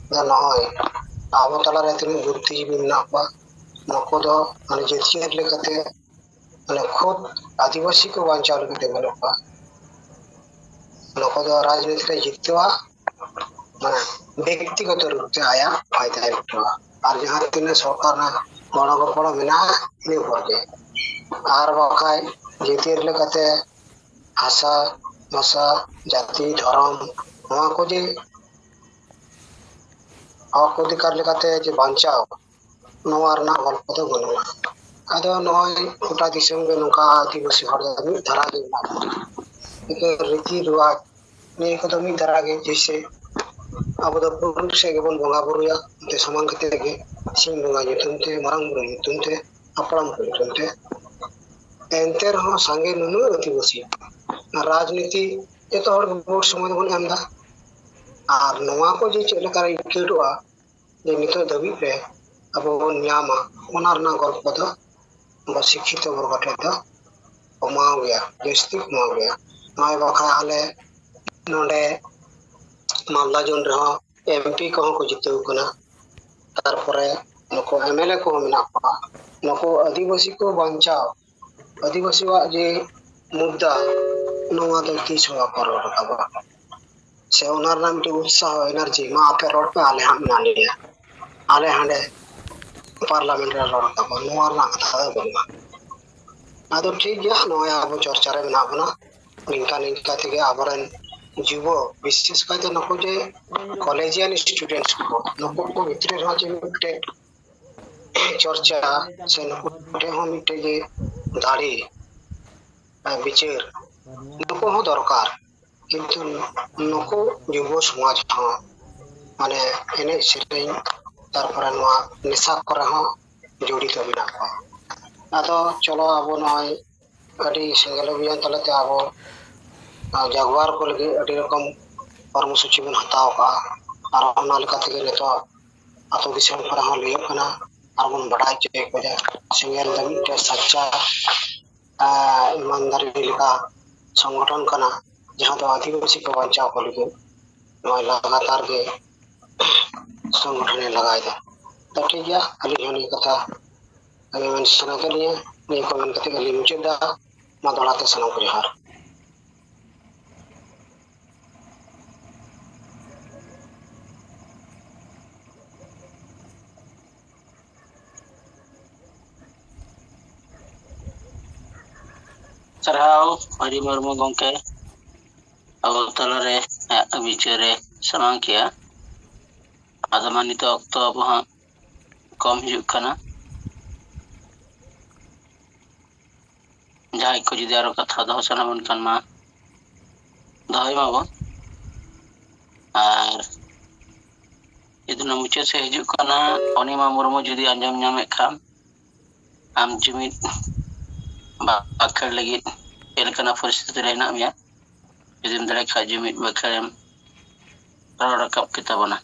ᱟᱫᱚ ᱱᱚᱜᱼᱚᱭ ᱟᱵᱚ ᱛᱟᱞᱟᱨᱮ ᱛᱤᱱᱟᱹᱜ ᱵᱩᱫᱽᱫᱷᱤᱡᱤᱵᱤ ᱢᱮᱱᱟᱜ ᱠᱚᱣᱟ, ᱱᱩᱠᱩ ᱫᱚ ᱢᱟᱱᱮ ᱡᱟᱹᱛᱤᱭᱟᱹᱨᱤ ᱞᱮᱠᱟᱛᱮ ᱢᱟᱱᱮ ᱠᱷᱩᱫ ᱟᱹᱫᱤᱵᱟᱹᱥᱤ ᱠᱚ ᱵᱟᱧᱪᱟᱣ ᱞᱟᱹᱜᱤᱫ ᱛᱮ ᱵᱟᱹᱱᱩᱜ ᱠᱚᱣᱟ᱾ ᱱᱩᱠᱩ ᱫᱚ ᱨᱟᱡᱽᱱᱤᱛᱤ ᱨᱮ ᱡᱤᱛᱠᱟᱹᱣᱟ, ᱢᱟᱱᱮ ᱵᱮᱠᱛᱤᱜᱚᱛᱚ ᱨᱩᱯ ᱛᱮ ᱟᱭᱟᱜ ᱯᱷᱟᱭᱫᱟᱭ ᱞᱩᱴᱟᱹᱣᱟ᱾ ᱟᱨ ᱡᱟᱦᱟᱸ ᱛᱤᱱᱟᱹᱜ ᱥᱚᱨᱠᱟᱨ ᱨᱮᱱᱟᱜ ᱜᱚᱲᱚ ᱜᱚᱯᱚᱲᱚ ᱢᱮᱱᱟᱜᱼᱟ, ᱤᱱᱟᱹ ᱵᱷᱳᱨ ᱜᱮ᱾ ᱟᱨ ᱵᱟᱠᱷᱟᱡ ᱡᱟᱹᱛᱤᱭᱟᱹᱨᱤ ᱞᱮᱠᱟᱛᱮ ᱦᱟᱥᱟ, ᱵᱷᱟᱥᱟ, ᱡᱟᱹᱛᱤ, ᱫᱷᱚᱨᱚᱢ, ᱱᱚᱣᱟ ᱠᱚ ᱡᱮ ᱦᱚᱠ ᱚᱫᱷᱤᱠᱟᱨ ᱞᱮᱠᱟᱛᱮ ᱡᱮ ᱵᱟᱧᱪᱟᱣ, ᱱᱚᱣᱟ ᱨᱮᱱᱟᱜ ᱜᱚᱞᱯᱚ ᱫᱚ ᱵᱟᱹᱱᱩᱜᱼᱟ᱾ ᱟᱫᱚ ᱱᱚᱜᱼᱚᱭ ᱜᱚᱴᱟ ᱫᱤᱥᱚᱢ ᱜᱮ ᱱᱚᱝᱠᱟ ᱟᱹᱫᱤᱵᱟᱹᱥᱤ ᱦᱚᱲ ᱫᱚ ᱢᱤᱫ ᱫᱷᱟᱨᱟ ᱜᱮ ᱢᱮᱱᱟᱜ ᱵᱚᱱᱟ᱾ ᱮᱠᱮᱱ ᱨᱤᱛᱤ ᱨᱮᱣᱟᱡᱽ ᱱᱤᱭᱟᱹ ᱠᱚᱫᱚ ᱢᱤᱫ ᱫᱷᱟᱨᱟ ᱜᱮ, ᱡᱮᱭᱥᱮ ᱟᱵᱚ ᱫᱚ ᱯᱩᱨᱩᱵ ᱥᱮᱫ ᱜᱮᱵᱚᱱ ᱵᱚᱸᱜᱟ ᱵᱩᱨᱩᱭᱟ, ᱚᱱᱛᱮ ᱥᱟᱢᱟᱝ ᱠᱟᱛᱮ ᱜᱮ ᱥᱤᱧ ᱵᱚᱸᱜᱟ ᱧᱩᱛᱩᱢ ᱛᱮ, ᱢᱟᱨᱟᱝ ᱵᱩᱨᱩ ᱧᱩᱛᱩᱢ ᱛᱮ, ᱦᱟᱯᱲᱟᱢ ᱠᱚ ᱧᱩᱛᱩᱢ ᱛᱮ᱾ ᱮᱱᱛᱮ ᱨᱮᱦᱚᱸ ᱥᱟᱸᱜᱮ ᱱᱩᱱᱟᱹᱜ ᱟᱹᱫᱤᱵᱟᱹᱥᱤ, ᱨᱟᱡᱽᱱᱤᱛᱤ ᱡᱚᱛᱚ ᱦᱚᱲ ᱜᱮ ᱵᱷᱳᱴ ᱥᱚᱢᱚᱭ ᱫᱚᱵᱚᱱ ᱮᱢ ᱮᱫᱟ᱾ ᱟᱨ ᱱᱚᱣᱟ ᱠᱚ ᱡᱮ ᱪᱮᱫ ᱞᱮᱠᱟ ᱨᱮ ᱤᱠᱟᱹᱴᱚᱜᱼᱟ, ᱡᱮ ᱱᱤᱛᱚᱜ ᱫᱷᱟᱹᱵᱤᱡ ᱨᱮ ᱟᱵᱚ ᱵᱚᱱ ᱧᱟᱢᱟ, ᱚᱱᱟ ᱨᱮᱱᱟᱜ ᱜᱚᱞᱯᱚ ᱫᱚ ᱟᱵᱚ ᱥᱤᱠᱠᱷᱤᱛᱚ ᱵᱚᱨᱜᱚ ᱴᱷᱮᱱ ᱫᱚ ᱠᱚᱢᱟᱣ ᱜᱮᱭᱟ, ᱡᱟᱹᱥᱛᱤ ᱠᱚᱢᱟᱣ ᱜᱮᱭᱟ᱾ ᱱᱚᱜᱼᱚᱭ ᱵᱟᱠᱷᱟᱱ ᱟᱞᱮ ᱱᱚᱰᱮ ᱢᱟᱞᱫᱟ ᱡᱳᱱ ᱨᱮᱦᱚᱸ ᱮᱢᱯᱤ ᱠᱚᱦᱚᱸ ᱠᱚ ᱡᱤᱛᱟᱹᱣ ᱠᱟᱱᱟ, ᱛᱟᱨᱯᱚᱨᱮ ᱱᱩᱠᱩ ᱮᱢᱮᱞᱮ ᱠᱚᱦᱚᱸ ᱢᱮᱱᱟᱜ ᱠᱚᱣᱟ᱾ ᱱᱩᱠᱩ ᱟᱹᱫᱤᱵᱟᱹᱥᱤ ᱠᱚ ᱵᱟᱧᱪᱟᱣ, ᱟᱹᱫᱤᱵᱟᱹᱥᱤᱣᱟᱜ ᱡᱮ ᱢᱩᱫᱽᱫᱟ, ᱱᱚᱣᱟ ᱫᱚ ᱛᱤᱥ ᱦᱚᱸ ᱵᱟᱠᱚ ᱨᱚᱲ ᱨᱟᱠᱟᱵᱟ᱾ ᱥᱮ ᱚᱱᱟ ᱨᱮᱱᱟᱜ ᱢᱤᱫᱴᱮᱱ ᱩᱛᱥᱟᱦᱚ, ᱮᱱᱟᱨᱡᱤ, ᱢᱟ ᱟᱯᱮ ᱨᱚᱲ ᱯᱮ, ᱟᱞᱮ ᱦᱟᱸᱜ ᱢᱮᱱᱟᱜ ᱞᱮᱭᱟ, ᱟᱞᱮ ᱦᱟᱸᱰᱮ ᱯᱟᱨᱞᱟᱢᱮᱱᱴ ᱨᱮ ᱨᱚᱲ ᱨᱟᱠᱟᱵᱟ, ᱱᱚᱣᱟ ᱨᱮᱱᱟᱜ ᱠᱟᱛᱷᱟ ᱫᱚ ᱵᱟᱹᱱᱩᱜᱼᱟ᱾ ᱟᱫᱚ ᱴᱷᱤᱠ ᱜᱮᱭᱟ, ᱱᱚᱜᱼᱚᱭ ᱟᱵᱚ ᱪᱚᱨᱪᱟ ᱨᱮ ᱢᱮᱱᱟᱜ ᱵᱚᱱᱟ, ᱱᱤᱝᱠᱟ ᱱᱤᱝᱠᱟ ᱛᱮᱜᱮ ᱟᱵᱚᱨᱮᱱ ᱡᱩᱵᱚ, ᱵᱤᱥᱮᱥ ᱠᱟᱭᱛᱮ ᱱᱩᱠᱩ ᱡᱮ ᱠᱚᱞᱮᱡᱤᱭᱟᱱ ᱥᱴᱩᱰᱮᱱᱴᱥ ᱠᱚ, ᱱᱩᱠᱩ ᱠᱚ ᱵᱷᱤᱛᱨᱤ ᱨᱮᱦᱚᱸ ᱡᱮ ᱢᱤᱫᱴᱮᱡ ᱪᱚᱨᱪᱟ ᱥᱮ ᱱᱩᱠᱩ ᱴᱷᱮᱱ ᱦᱚᱸ ᱢᱤᱫᱴᱮᱡ ᱡᱮ ᱫᱟᱲᱮ, ᱟᱨ ᱵᱤᱪᱟᱹᱨ, ᱱᱩᱠᱩ ᱦᱚᱸ ᱫᱚᱨᱠᱟᱨ᱾ ᱠᱤᱱᱛᱩ ᱱᱩᱠᱩ ᱡᱩᱵᱚ ᱥᱚᱢᱟᱡᱽ ᱦᱚᱸ ᱢᱟᱱᱮ ᱮᱱᱮᱡ ᱥᱮᱨᱮᱧ, ᱛᱟᱨᱯᱚᱨᱮ ᱱᱚᱣᱟ ᱱᱮᱥᱟ ᱠᱚᱨᱮ ᱦᱚᱸ ᱡᱚᱲᱤᱛᱚ ᱢᱮᱱᱟᱜ ᱠᱚᱣᱟ᱾ ᱟᱫᱚ ᱪᱚᱞᱚ ᱟᱵᱚ ᱱᱚᱜᱼᱚᱭ ᱟᱹᱰᱤ ᱥᱮᱸᱜᱮᱞ ᱚᱵᱷᱤᱭᱟᱱ ᱛᱟᱞᱟᱛᱮ ᱟᱵᱚ, ᱟᱨ ᱡᱟᱜᱽᱣᱟᱨ ᱠᱚ ᱞᱟᱹᱜᱤᱫ ᱟᱹᱰᱤ ᱨᱚᱠᱚᱢ ᱠᱚᱨᱢᱚᱥᱩᱪᱤ ᱵᱚᱱ ᱦᱟᱛᱟᱣ ᱟᱠᱟᱫᱼᱟ᱾ ᱟᱨ ᱚᱱᱟ ᱞᱮᱠᱟ ᱛᱮᱜᱮ ᱱᱤᱛᱚᱜ ᱟᱹᱛᱩ ᱫᱤᱥᱚᱢ ᱠᱚᱨᱮ ᱦᱚᱸ ᱞᱟᱹᱭᱚᱜ ᱠᱟᱱᱟ, ᱟᱨ ᱵᱚᱱ ᱵᱟᱰᱟᱭ ᱦᱚᱪᱚᱭᱮᱫ ᱠᱚᱣᱟ ᱡᱮ ᱥᱮᱸᱜᱮᱞ ᱫᱚ ᱢᱤᱫᱴᱮᱱ ᱥᱟᱪᱟ, ᱟᱨ ᱤᱢᱟᱱᱫᱟᱨᱤ ᱞᱮᱠᱟ ᱥᱚᱝᱜᱚᱴᱷᱚᱱ ᱠᱟᱱᱟ, ᱡᱟᱦᱟᱸ ᱫᱚ ᱟᱹᱫᱤᱵᱟᱹᱥᱤ ᱠᱚ ᱵᱟᱧᱪᱟᱣ ᱠᱚ ᱞᱟᱹᱜᱤᱫ ᱱᱚᱜᱼᱚᱭ ᱞᱟᱜᱟᱛᱟᱨ ᱜᱮ ᱥᱚᱝᱜᱚᱴᱷᱚᱱᱮ ᱞᱟᱜᱟᱭᱮᱫᱟ᱾ ᱛᱚ ᱴᱷᱤᱠ ᱜᱮᱭᱟ, ᱟᱹᱞᱤᱧ ᱦᱚᱸ ᱱᱤᱭᱟᱹ ᱠᱟᱛᱷᱟ ᱟᱹᱞᱤᱧ ᱢᱮᱱ ᱥᱟᱱᱟ ᱠᱮᱫ ᱞᱤᱧᱟᱹ᱾ ᱱᱤᱭᱟᱹ ᱠᱚ ᱢᱮᱱ ᱠᱟᱛᱮ ᱜᱮ ᱟᱹᱞᱤᱧ ᱢᱩᱪᱟᱹᱫ ᱫᱟ᱾ ᱢᱟ ᱫᱚᱦᱲᱟ ᱛᱮ ᱥᱟᱱᱟᱢ ᱠᱚ ᱡᱚᱦᱟᱨ᱾ ᱥᱟᱨᱦᱟᱣ ᱟᱹᱨᱤ ᱢᱩᱨᱢᱩ ᱜᱚᱢᱠᱮ, ᱟᱵᱚ ᱛᱟᱞᱟᱨᱮ ᱟᱭᱟᱜ ᱵᱤᱪᱟᱹᱨ ᱮ ᱥᱟᱢᱟᱝ ᱠᱮᱜᱼᱟ᱾ ᱟᱫᱚ ᱢᱟ ᱱᱤᱛᱚᱜ ᱚᱠᱛᱚ ᱟᱵᱚ ᱦᱟᱸᱜ ᱠᱚᱢ ᱦᱤᱡᱩᱜ ᱠᱟᱱᱟ᱾ ᱡᱟᱦᱟᱸᱭ ᱠᱚ ᱡᱩᱫᱤ ᱟᱨᱚ ᱠᱟᱛᱷᱟ ᱫᱚᱦᱚ ᱥᱟᱱᱟ ᱵᱚᱱ ᱠᱷᱟᱱ ᱢᱟ ᱫᱚᱦᱚᱭ ᱢᱟᱵᱚᱱ᱾ ᱟᱨ ᱡᱩᱫᱤ ᱱᱚᱣᱟ ᱢᱩᱪᱟᱹᱫ ᱥᱮᱫ ᱦᱤᱡᱩᱜ ᱠᱟᱱᱟ, ᱚᱱᱤᱢᱟ ᱢᱩᱨᱢᱩ ᱡᱩᱫᱤ ᱟᱸᱡᱚᱢ ᱧᱟᱢᱮᱫ ᱠᱷᱟᱱ, ᱟᱢ ᱡᱩᱢᱤᱫ ᱵᱟᱠᱷᱮᱲ ᱞᱟᱹᱜᱤᱫ ᱪᱮᱫ ᱞᱮᱠᱟᱱᱟᱜ ᱯᱚᱨᱤᱥᱛᱷᱤᱛᱤ ᱨᱮ ᱦᱮᱱᱟᱜ ᱢᱮᱭᱟ? ᱡᱩᱫᱤᱢ ᱫᱟᱲᱮ ᱠᱷᱟᱱ, ᱡᱩᱢᱤᱫ ᱵᱟᱠᱷᱮᱲᱮᱢ ᱨᱚᱲ ᱨᱟᱠᱟᱵ ᱠᱮᱛᱟ ᱵᱚᱱᱟ᱾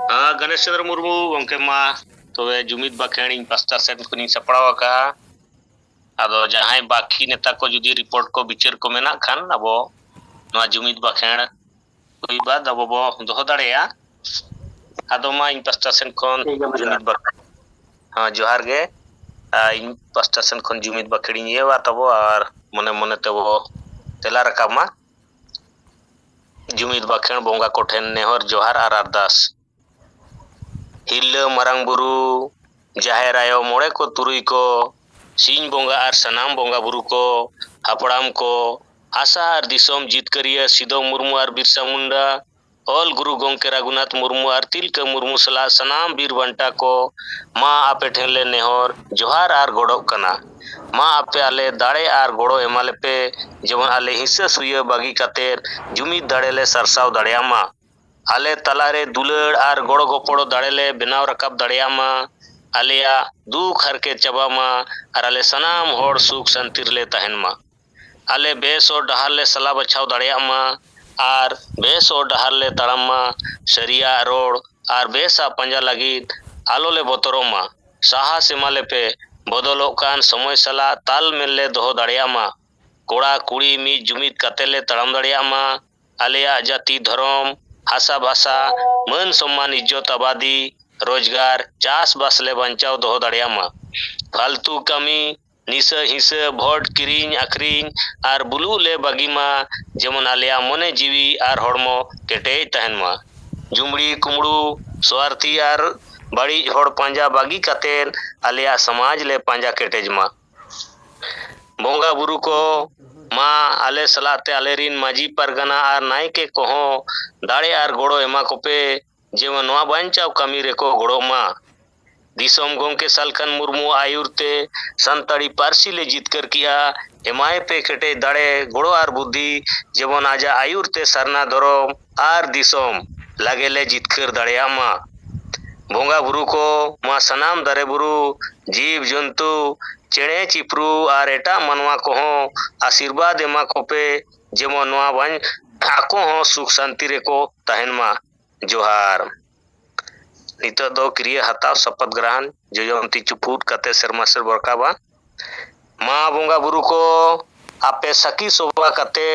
ᱦᱮᱸ, ᱜᱚᱱᱮᱥ ᱪᱚᱸᱫᱽᱨᱚ ᱢᱩᱨᱢᱩ ᱜᱚᱢᱠᱮ, ᱢᱟ ᱛᱚᱵᱮ ᱡᱩᱢᱤᱫ ᱵᱟᱠᱷᱮᱬ ᱤᱧ ᱯᱟᱥᱴᱟ ᱥᱮᱫ ᱠᱷᱚᱱᱤᱧ ᱥᱟᱯᱲᱟᱣ ᱟᱠᱟᱫᱼᱟ᱾ ᱟᱫᱚ ᱡᱟᱦᱟᱸᱭ ᱵᱟᱹᱠᱤ ᱱᱮᱛᱟ ᱠᱚ ᱡᱩᱫᱤ ᱨᱤᱯᱳᱨᱴ ᱠᱚ, ᱵᱤᱪᱟᱹᱨ ᱠᱚ ᱢᱮᱱᱟᱜ ᱠᱷᱟᱱ, ᱟᱵᱚ ᱱᱚᱣᱟ ᱡᱩᱢᱤᱫ ᱵᱟᱠᱷᱮᱬ ᱦᱩᱭ ᱵᱟᱫ ᱟᱵᱚ ᱵᱚ ᱫᱚᱦᱚ ᱫᱟᱲᱮᱭᱟᱜᱼᱟ᱾ ᱟᱫᱚ ᱢᱟ ᱤᱧ ᱯᱟᱥᱴᱟ ᱥᱮᱱ ᱠᱷᱚᱱ ᱴᱷᱤᱠ ᱜᱮᱭᱟ, ᱢᱟ ᱡᱩᱢᱤᱫ ᱡᱚᱦᱟᱨ᱾ ᱵᱟᱠᱷᱮᱬ, ᱦᱮᱸ, ᱡᱚᱦᱟᱨ ᱜᱮ᱾ ᱟᱨ ᱤᱧ ᱯᱟᱥᱴᱟ ᱥᱮᱱ ᱠᱷᱚᱱ ᱡᱩᱢᱤᱫ ᱵᱟᱠᱷᱮᱬᱤᱧ ᱤᱭᱟᱹᱣᱟ ᱛᱟᱵᱚ, ᱟᱨ ᱢᱚᱱᱮ ᱢᱚᱱᱮ ᱛᱮᱵᱚ ᱛᱮᱞᱟ ᱨᱟᱠᱟᱵ ᱢᱟ᱾ ᱡᱩᱢᱤᱫ ᱵᱟᱠᱷᱮᱬ ᱵᱚᱸᱜᱟ ᱠᱚᱴᱷᱮᱱ ᱱᱮᱦᱚᱨ, ᱡᱚᱦᱟᱨ ᱟᱨ ᱟᱨᱫᱟᱥ᱾ ᱦᱤᱨᱞᱟᱹ ᱢᱟᱨᱟᱝ ᱵᱩᱨᱩ, ᱡᱟᱦᱮᱨ ᱟᱭᱳ, ᱢᱚᱬᱮ ᱠᱚ ᱛᱩᱨᱩᱭ ᱠᱚ, ᱥᱤᱧ ᱵᱚᱸᱜᱟ ᱟᱨ ᱥᱟᱱᱟᱢ ᱵᱚᱸᱜᱟ ᱵᱩᱨᱩ ᱠᱚ, ᱦᱟᱯᱲᱟᱢ ᱠᱚ, ᱦᱟᱥᱟ ᱟᱨ ᱫᱤᱥᱚᱢ ᱡᱤᱛᱠᱟᱹᱨᱤᱭᱟᱹ ᱥᱤᱫᱚ ᱢᱩᱨᱢᱩ ᱟᱨ ᱵᱤᱨᱥᱟ ᱢᱩᱱᱰᱟ, ᱚᱞ ᱜᱩᱨᱩ ᱜᱚᱢᱠᱮ ᱨᱟᱹᱜᱷᱩᱱᱟᱛᱷ ᱢᱩᱨᱢᱩ ᱟᱨ ᱛᱤᱞᱠᱟᱹ ᱢᱩᱨᱢᱩ ᱥᱟᱞᱟᱜ ᱥᱟᱱᱟᱢ ᱵᱤᱨ ᱵᱟᱱᱴᱟ ᱠᱚ, ᱢᱟ ᱟᱯᱮ ᱴᱷᱮᱱ ᱞᱮ ᱱᱮᱦᱚᱨ, ᱡᱚᱦᱟᱨ ᱟᱨ ᱜᱚᱰᱚᱜ ᱠᱟᱱᱟ᱾ ᱢᱟ ᱟᱯᱮ ᱟᱞᱮ ᱫᱟᱲᱮ ᱟᱨ ᱜᱚᱲᱚ ᱮᱢᱟ ᱞᱮᱯᱮ, ᱡᱮᱢᱚᱱ ᱟᱞᱮ ᱦᱤᱸᱥᱟᱹ ᱥᱩᱭᱟᱹ ᱵᱟᱹᱜᱤ ᱠᱟᱛᱮᱫ ᱡᱩᱢᱤᱫ ᱫᱟᱲᱮ ᱞᱮ ᱥᱟᱨᱥᱟᱣ ᱫᱟᱲᱮᱭᱟᱜ ᱢᱟ᱾ ᱟᱞᱮ ᱛᱟᱞᱟᱨᱮ ᱫᱩᱞᱟᱹᱲ ᱟᱨ ᱜᱚᱲᱚ ᱜᱚᱯᱚᱲᱚ ᱫᱟᱲᱮ ᱞᱮ ᱵᱮᱱᱟᱣ ᱨᱟᱠᱟᱵ ᱫᱟᱲᱮᱭᱟᱜ ᱢᱟ᱾ ᱟᱞᱮᱭᱟᱜ ᱫᱩᱠ ᱦᱟᱨᱠᱮᱛ ᱪᱟᱵᱟᱜ ᱢᱟ ᱟᱨ ᱟᱞᱮ ᱥᱟᱱᱟᱢ ᱦᱚᱲ ᱥᱩᱠ ᱥᱟᱱᱛᱤ ᱨᱮᱞᱮ ᱛᱟᱦᱮᱱ ᱢᱟ᱾ ᱟᱞᱮ ᱵᱮᱥ ᱦᱚᱨ ᱰᱟᱦᱟᱨ ᱞᱮ ᱥᱟᱞᱟ ᱵᱟᱪᱷᱟᱣ ᱫᱟᱲᱮᱭᱟᱜ ᱢᱟ᱾ ᱟᱨ ᱵᱮᱥ ᱦᱚᱨ ᱰᱟᱦᱟᱨ ᱞᱮ ᱛᱟᱲᱟᱢ ᱢᱟ᱾ ᱥᱟᱹᱨᱤᱭᱟᱜ ᱨᱚᱲ ᱟᱨ ᱵᱮᱥᱟᱜ ᱯᱟᱸᱡᱟ ᱞᱟᱹᱜᱤᱫ ᱟᱞᱚ ᱞᱮ ᱵᱚᱛᱚᱨᱚᱜ ᱢᱟ᱾ ᱥᱟᱦᱟᱥ ᱮᱢᱟ ᱞᱮᱯᱮ, ᱵᱚᱫᱚᱞᱚᱜ ᱠᱟᱱ ᱥᱚᱢᱚᱭ ᱥᱟᱞᱟᱜ ᱛᱟᱞ ᱢᱮᱞ ᱞᱮ ᱫᱚᱦᱚ ᱫᱟᱲᱮᱭᱟᱜ ᱢᱟ᱾ ᱠᱚᱲᱟ ᱠᱩᱲᱤ ᱢᱤᱫ ᱡᱩᱢᱤᱫ ᱠᱟᱛᱮ ᱞᱮ ᱛᱟᱲᱟᱢ ᱫᱟᱲᱮᱭᱟᱜ ᱢᱟ᱾ ᱟᱞᱮᱭᱟᱜ ᱡᱟᱹᱛᱤ, ᱫᱷᱚᱨᱚᱢ, ᱦᱟᱥᱟ ᱵᱷᱟᱥᱟ, ᱢᱟᱹᱱ ᱥᱚᱢᱢᱟᱱ, ᱤᱡᱽᱡᱚᱛ ᱟᱵᱟᱫᱤ, ᱨᱳᱡᱽᱜᱟᱨ, ᱪᱟᱥᱵᱟᱥ ᱞᱮ ᱵᱟᱧᱪᱟᱣ ᱫᱚᱦᱚ ᱫᱟᱲᱮᱭᱟᱜ ᱢᱟ᱾ ᱯᱷᱟᱞᱛᱩ ᱠᱟᱹᱢᱤ, ᱱᱤᱥᱟᱹ ᱦᱤᱸᱥᱟᱹ, ᱵᱷᱳᱴ ᱠᱤᱨᱤᱧ ᱟᱹᱠᱷᱨᱤᱧ ᱟᱨ ᱵᱩᱞᱩᱜ ᱞᱮ ᱵᱟᱹᱜᱤ ᱢᱟ, ᱡᱮᱢᱚᱱ ᱟᱞᱮᱭᱟᱜ ᱢᱚᱱᱮ ᱡᱤᱣᱤ ᱟᱨ ᱦᱚᱲᱢᱚ ᱠᱮᱴᱮᱡ ᱛᱟᱦᱮᱱ ᱢᱟ᱾ ᱡᱩᱢᱲᱤ ᱠᱩᱢᱲᱩ, ᱥᱣᱟᱨᱛᱷᱤ ᱟᱨ ᱵᱟᱹᱲᱤᱡ ᱦᱚᱲ ᱯᱟᱸᱡᱟ ᱵᱟᱹᱜᱤ ᱠᱟᱛᱮᱫ ᱟᱞᱮᱭᱟᱜ ᱥᱚᱢᱟᱡᱽ ᱞᱮ ᱯᱟᱸᱡᱟ ᱠᱮᱴᱮᱡ ᱢᱟ᱾ ᱵᱚᱸᱜᱟ ᱵᱩᱨᱩ ᱠᱚ ᱢᱟ ᱟᱞᱮ ᱥᱟᱞᱟᱜ ᱛᱮ ᱟᱞᱮ ᱨᱤᱱ ᱢᱟᱹᱡᱷᱤ ᱯᱟᱨᱜᱟᱱᱟ ᱟᱨ ᱱᱟᱭᱠᱮ ᱠᱚᱦᱚᱸ ᱫᱟᱲᱮ ᱟᱨ ᱜᱚᱲᱚ ᱮᱢᱟ ᱠᱚᱯᱮ, ᱡᱮᱢᱚᱱ ᱱᱚᱣᱟ ᱵᱟᱧᱪᱟᱣ ᱠᱟᱹᱢᱤ ᱨᱮᱠᱚ ᱜᱚᱲᱚᱜ ᱢᱟ᱾ ᱫᱤᱥᱚᱢ ᱜᱚᱢᱠᱮ ᱥᱟᱞᱠᱷᱟᱱ ᱢᱩᱨᱢᱩ ᱟᱹᱭᱩᱨ ᱛᱮ ᱥᱟᱱᱛᱟᱲᱤ ᱯᱟᱹᱨᱥᱤ ᱞᱮ ᱡᱤᱛᱠᱟᱹᱨ ᱠᱮᱜᱼᱟ᱾ ᱮᱢᱟᱭ ᱯᱮ ᱠᱮᱴᱮᱡ ᱫᱟᱲᱮ, ᱜᱚᱲᱚ ᱟᱨ ᱵᱩᱫᱽᱫᱷᱤ, ᱡᱮᱢᱚᱱ ᱟᱡᱟᱜ ᱟᱹᱭᱩᱨ ᱛᱮ ᱥᱟᱨᱱᱟ ᱫᱷᱚᱨᱚᱢ ᱟᱨ ᱫᱤᱥᱚᱢ ᱞᱟᱜᱮ ᱞᱮ ᱡᱤᱛᱠᱟᱹᱨ ᱫᱟᱲᱮᱭᱟᱜ ᱢᱟ᱾ ᱵᱚᱸᱜᱟ ᱵᱩᱨᱩ ᱠᱚ ᱢᱟ ᱥᱟᱱᱟᱢ ᱫᱟᱨᱮ ᱵᱩᱨᱩ, ᱡᱤᱵᱽ ᱡᱚᱱᱛᱩ, ᱪᱮᱬᱮ ᱪᱤᱯᱨᱩ ᱟᱨ ᱮᱴᱟᱜ ᱢᱟᱱᱣᱟ ᱠᱚᱦᱚᱸ ᱟᱥᱤᱨᱵᱟᱫᱽ ᱮᱢᱟ ᱠᱚᱯᱮ, ᱡᱮᱢᱚᱱ ᱱᱚᱣᱟ ᱵᱟᱧ-, ᱟᱠᱚ ᱦᱚᱸ ᱥᱩᱠ ᱥᱟᱱᱛᱤ ᱨᱮᱠᱚ ᱛᱟᱦᱮᱱ ᱢᱟ᱾ ᱡᱚᱦᱟᱨ᱾ ᱱᱤᱛᱚᱜ ᱫᱚ ᱠᱤᱨᱭᱟᱹ ᱦᱟᱛᱟᱣ ᱥᱚᱯᱚᱛ ᱜᱨᱟᱦᱟᱱ ᱡᱚᱡᱚᱢ ᱛᱤ ᱪᱩᱯᱩᱫ ᱠᱟᱛᱮ ᱥᱮᱨᱢᱟ ᱥᱮᱫ ᱵᱚ ᱨᱟᱠᱟᱵᱟ᱾ ᱢᱟ ᱵᱚᱸᱜᱟ ᱵᱩᱨᱩ ᱠᱚ, ᱟᱯᱮ ᱥᱟᱹᱠᱷᱤ ᱥᱚᱵᱷᱟ ᱠᱟᱛᱮ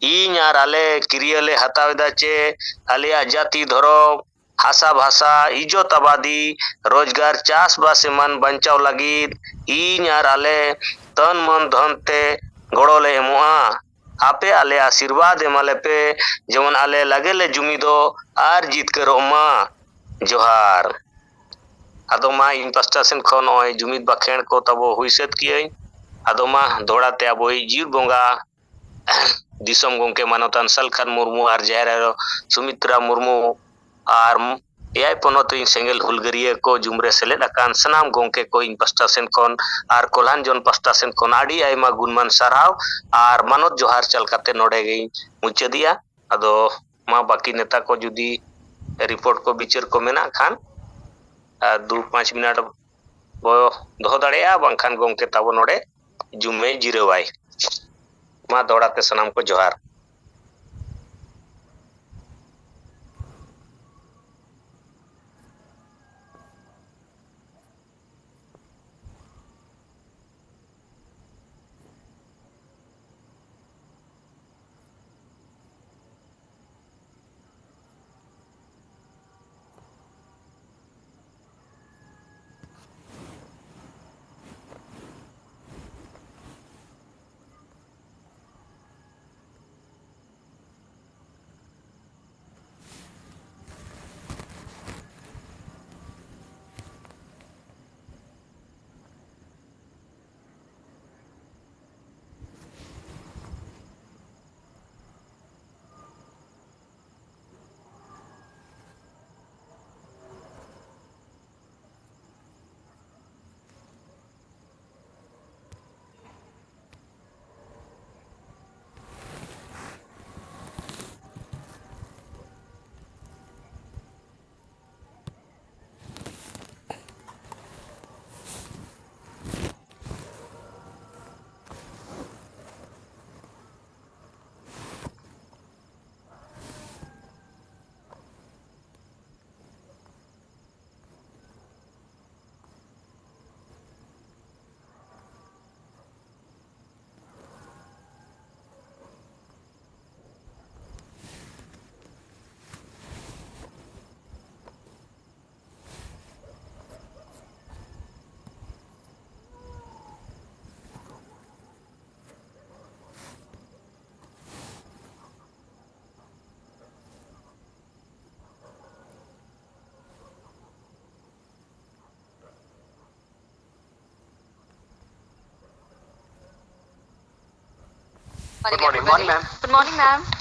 ᱤᱧ ᱟᱨ ᱟᱞᱮ ᱠᱤᱨᱭᱟᱹ ᱞᱮ ᱦᱟᱛᱟᱣ ᱮᱫᱟ ᱪᱮ ᱟᱞᱮᱭᱟᱜ ᱡᱟᱹᱛᱤ, ᱫᱷᱚᱨᱚᱢ, ᱦᱟᱥᱟ ᱵᱷᱟᱥᱟ, ᱤᱡᱽᱡᱚᱛ ᱟᱵᱟᱫᱤ, ᱨᱳᱡᱽᱜᱟᱨ, ᱪᱟᱥᱵᱟᱥ ᱮᱢᱟᱱ ᱵᱟᱧᱪᱟᱣ ᱞᱟᱹᱜᱤᱫ ᱤᱧ ᱟᱨ ᱟᱞᱮ ᱛᱟᱹᱱ ᱢᱚᱱ ᱫᱷᱚᱱ ᱛᱮ ᱜᱚᱲᱚ ᱞᱮ ᱮᱢᱚᱜᱼᱟ᱾ ᱟᱯᱮ ᱟᱞᱮ ᱟᱥᱤᱨᱵᱟᱫᱽ ᱮᱢᱟ ᱞᱮᱯᱮ, ᱡᱮᱢᱚᱱ ᱟᱞᱮ ᱞᱟᱜᱮ ᱞᱮ ᱡᱩᱢᱤᱫᱚᱜ ᱟᱨ ᱡᱤᱛᱠᱟᱹᱨᱚᱜ ᱢᱟ᱾ ᱡᱚᱦᱟᱨ᱾ ᱟᱫᱚ ᱢᱟ ᱤᱧ ᱯᱟᱥᱴᱟ ᱥᱮᱱ ᱠᱷᱚᱱ ᱱᱚᱜᱼᱚᱭ ᱡᱩᱢᱤᱫ ᱵᱟᱠᱷᱮᱬ ᱠᱚ ᱛᱟᱵᱚ ᱦᱩᱭ ᱥᱟᱹᱛ ᱠᱮᱜᱼᱟᱹᱧ᱾ ᱟᱫᱚ ᱢᱟ ᱫᱚᱦᱲᱟ ᱛᱮ ᱟᱵᱚᱭᱤᱡ ᱡᱤᱣᱤ ᱵᱚᱸᱜᱟ ᱫᱤᱥᱚᱢ ᱜᱚᱢᱠᱮ ᱢᱟᱱᱚᱛᱟᱱ ᱥᱟᱞᱠᱷᱟᱱ ᱢᱩᱨᱢᱩ ᱟᱨ ᱡᱟᱦᱮᱨ ᱟᱭᱳ ᱥᱩᱢᱤᱛᱨᱟ ᱢᱩᱨᱢᱩ ᱟᱨ ᱮᱭᱟᱭ ᱯᱚᱱᱚᱛ ᱨᱤᱱ ᱥᱮᱸᱜᱮᱞ ᱦᱩᱞᱜᱟᱹᱨᱤᱭᱟᱹ ᱠᱚ ᱡᱩᱢᱨᱮ ᱥᱮᱞᱮᱫ ᱟᱠᱟᱱ ᱥᱟᱱᱟᱢ ᱜᱚᱢᱠᱮ ᱠᱚ ᱤᱧ ᱯᱟᱥᱴᱟ ᱥᱮᱱ ᱠᱷᱚᱱ ᱟᱨ ᱠᱚᱞᱦᱟᱱ ᱡᱚᱱ ᱯᱟᱥᱴᱟ ᱥᱮᱱ ᱠᱷᱚᱱ ᱟᱹᱰᱤ ᱟᱭᱢᱟ ᱜᱩᱱᱢᱟᱱ ᱥᱟᱨᱦᱟᱣ ᱟᱨ ᱢᱟᱱᱚᱛ ᱡᱚᱦᱟᱨ ᱪᱟᱞ ᱠᱟᱛᱮ ᱱᱚᱰᱮ ᱜᱤᱧ ᱢᱩᱪᱟᱹᱫᱮᱜᱼᱟ᱾ ᱟᱫᱚ ᱢᱟ ᱵᱟᱹᱠᱤ ᱱᱮᱛᱟ ᱠᱚ ᱡᱩᱫᱤ ᱨᱤᱯᱳᱨᱴ ᱠᱚ ᱵᱤᱪᱟᱹᱨ ᱠᱚ ᱢᱮᱱᱟᱜ ᱠᱷᱟᱱ, ᱟᱨ ᱫᱩ ᱯᱟᱸᱪ ᱢᱤᱱᱤᱴ ᱵᱚ ᱫᱚᱦᱚ ᱫᱟᱲᱮᱭᱟᱜᱼᱟ, ᱵᱟᱝᱠᱷᱟᱱ ᱜᱚᱢᱠᱮ ᱛᱟᱵᱚ ᱱᱚᱰᱮ ᱡᱩᱢᱮ ᱡᱤᱨᱟᱹᱣᱟᱭ᱾ ᱢᱟ ᱫᱚᱦᱲᱟ ᱛᱮ ᱥᱟᱱᱟᱢ ᱠᱚ ᱡᱚᱦᱟᱨ᱾ Good morning. Good morning, ma'am. Good morning, ma'am.